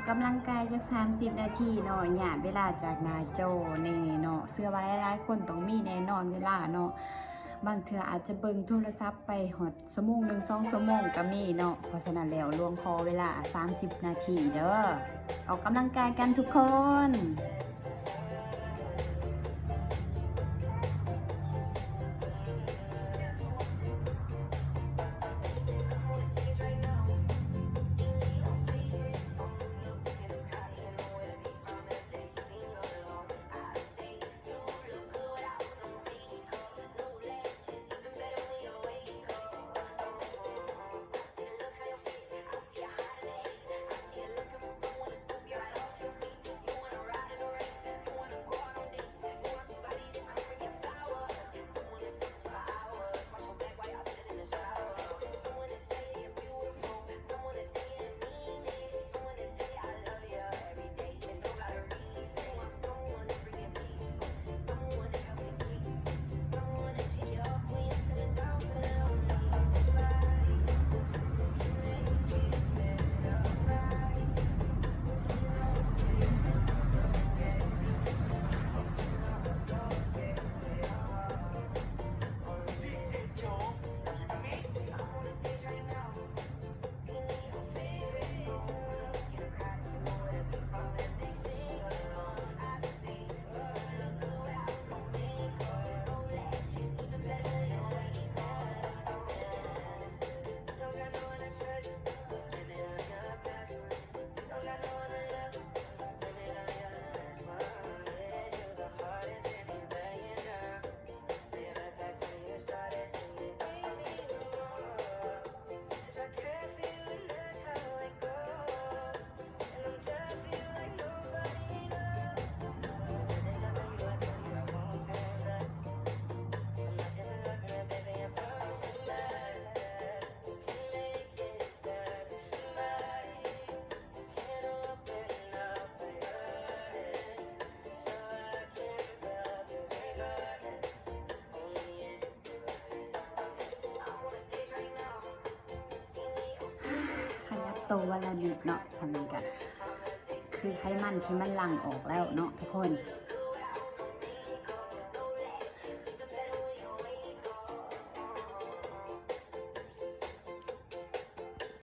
ກຳລັງກາຍຈັກສາມສິບນາທີເນາະ ຍາດເວລາຈາກໜ້າຈໍແດ່ເນາະ. ເຊື່ອວ່າຫຼາຍໆຄົນຕ້ອງມີແນ່ນອນເວລາເນາະ. ບາງເທື່ອອາດຈະເບິ່ງໂທລະສັບໄປຮອດຊົ່ວໂມງໜຶ່ງ ສອງຊົ່ວໂມງກໍມີເນາະ. ເພາະສະນັ້ນແລ້ວ ຫຼວງຂໍເວລາສາມສິບນາທີເດີ້. ອອກກຳລັງກາຍກັນທຸກຄົນ. Only ຂະຫຍັບໂຕວັນລະນິດເນາະ ຊັ້ນກະຄືໄຂມັນທີ່ມັນຫຼັ່ງອອກແລ້ວເນາະທຸກຄົນ.